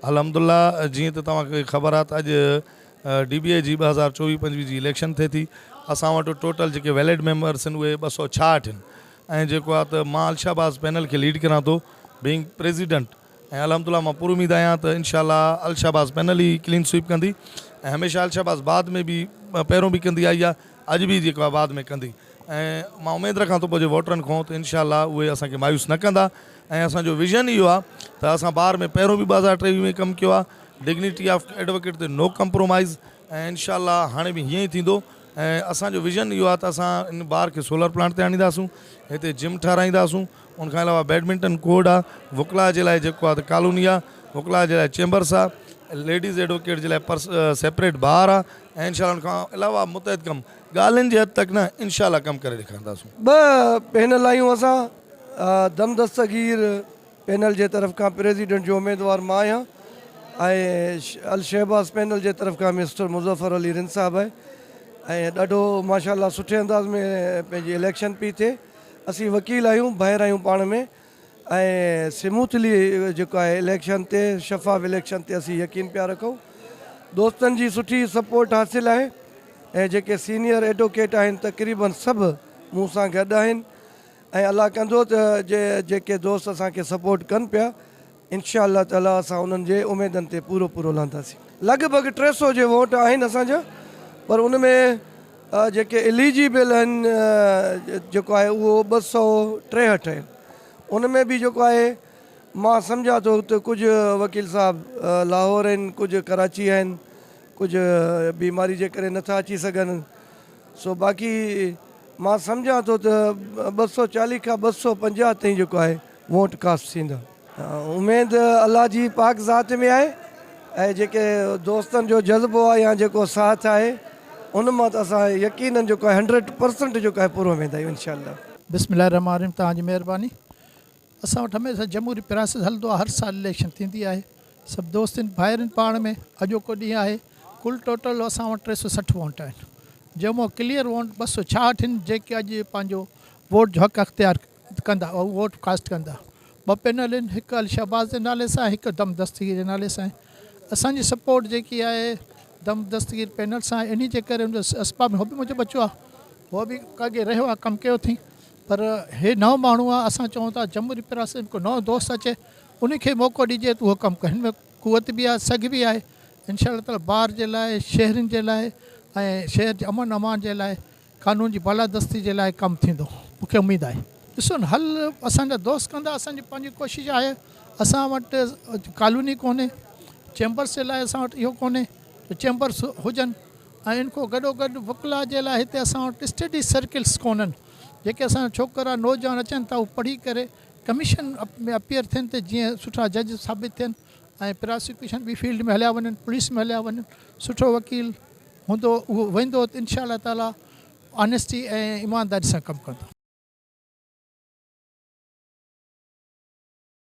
الحمدالله جيئن ته توهان کي خبر آهي ته اڄ ڊي بي اي جي 2024 25 جي اليڪشن ٿئي ٿي. اسان وٽ ٽوٽل جيڪي ويلڊ ميمبرس آهن اهي 266 آهن ۽ جيڪو آهي ته مان الشهباز پينل کي ليڊ ڪريان ٿو بينگ پريزيڊنٽ ۽ الحمدالله مان پر اميد آهيان ته انشاء الله الشهباز پينل ئي ڪلين سوئيپ ڪندي ۽ هميشه الشهباز بعد ۾ به پهريون به ڪندي آئي آهي اڄ به جيڪو آهي بعد ۾ ڪندي ۽ مان اميد رکان ٿو پنهنجي ووٽرن کان ته انشاء الله اهي اسان کي مايوس نه ڪندا ۽ اسان جو ويزن اهو آهي ته اسان بار ۾ پهريون به 2023 ۾ ڪم ڪيو آهي ڊگنيٽي آف ايڊووڪيٽ تي نو ڪمپرومائز ۽ انشاء الله هاڻي به هيئن ئي ٿيندو ۽ اسان جو ويزن اهو آهي ته اسان ان بار کي سولر پلانٽ تي آڻينداسون، هتي جم ٺهرائينداسون، ان کان علاوه بيڊمنٽن ڪورڊ آهي، وڪلاء جي لاء جيڪو آهي ته ڪالوني آهي، وڪلاء جي لاء چيمبرس آهي، ليڊيز ايڊووڪيٽ جي لاء پرس سيپريٽ بار آهي ۽ انشاء الله ان کان علاوه متعدد ڪم ڳالهين جي حد تڪ نه انشاء الله ڪم ڪري ڏيکارينداسون. ٻه پينل آهيون اسان دم دستگير پينل جي طرف کان پريزيڊنٽ جو اميدوار مان آهيان ۽ الشهباز پينل جي طرف کان مسٽر مظفر علي رند صاحب آهي ۽ ڏاڍو ماشاء الله سٺي انداز ۾ پنهنجي اليڪشن پئي ٿئي اسين وڪيل آهيون ڀائر آهيون پاڻ ۾ ۽ سموٿلي جيڪو آهي اليڪشن تي شفاف اليڪشن تي اسين يقين پيا رکون دوستن جي سٺي سپورٽ حاصل آهي ۽ جيڪي سينيئر ايڊوڪيٽ آهن تقريبن سڀ مون سان گڏ آهن ۽ الله ڪندو ته جي جيڪي دوست اسان کي سپورٽ ڪن پيا انشاء الله تعالي اسان انهن جي اميدن تي پورو پورو لهنداسين. لڳ ڀڳ 300 جي ووٽ آهن اسان جا پر ان ۾ جيڪي اليجيبل آهن جيڪو آهي اهو 263 آهن ان ۾ به جيڪو آهي مان سمجهان ٿو ته ڪجهه وڪيل صاحب لاهور آهن ڪجهه ڪراچي آهن ڪجهه بيماري جي ڪري نٿا اچي سگهن سو باقي مان سمجهان ٿو ته 240 کان 250 تائين جيڪو آهي ووٽ ڪاسٽ ٿيندا. اميد الله جي پاڪ ذات ۾ آهي ۽ جيڪي دوستن جو جذبو آهي يا جيڪو ساٿ آهي ان مان ته اسان يقينن جيڪو آهي هنڊريڊ پرسنٽ جيڪو آهي پورو ويندا آهيون انشاء الله. بسم الله الرحمٰن الرحيم توهان جي مهرباني اسان وٽ هميشه جمهوري پراسيس هلندو آهي هر سال اليڪشن ٿيندي آهي سڀ دوست آهن ڀائر آهن پاڻ ۾ اڄوڪو ڏينهن آهي ڪل ٽوٽل اسان وٽ 360 وونٽ آهن جنهن مان ڪليئر وونٽ 266 آهن جيڪي اڄ پنهنجو ووٽ جو حق اختيار ڪندا اهو ووٽ ڪاسٽ ڪندا ٻه پينل آهن هڪ الشهباز جي نالي سان هڪ دم دستگير جي نالي سان آهي اسان جي سپورٽ جيڪي آهي دم دستگير پينل سان آهي انهي جي ڪري ان جو اسباب هو به منهنجو ٻچو آهي هو به اڳي رهيو آهي ڪم ڪيو اٿئي پر هي نئون ماڻهو آهي اسان چئون ٿا جمهوري پراسيس ۾ ڪو نئون دوست اچي ان کي موقعو ڏجي ته اهو ڪم ڪري هن ۾ قوت به آهي سگهه به آهي انشاء الله تعالي بار جي لاء شهرين جي لاء ۽ شهر جي امن امان جي لاء قانون جي بالادستي جي لاء ڪم ٿيندو مون کي اميد آهي. ڏسو نه حل اسان جا دوست ڪندا اسان جي پنهنجي ڪوشش آهي اسان وٽ ڪالوني ڪونهي چيمبرس جي لاء اسان وٽ اهو ڪونهي ته چيمبرس هجن ۽ ان کان گڏو گڏ وڪلا جي لاء هتي اسان وٽ اسٽڊي سرڪلس ڪونهن جيڪي اسان جا ڇوڪرا نوجوان اچن ٿا اهي پڙهي ڪري ڪميشن ۾ اپيئر ٿين ته جيئن سٺا جج ثابت ٿين ۽ پراسيڪيوشن ٻي فيلڊ ۾ هليا وڃن پوليس ۾ هليا وڃن سٺو وڪيل هوندو اهو ويندو ته انشاء الله تعالي آنيسٽي ۽ ايمانداري سان ڪم ڪندو.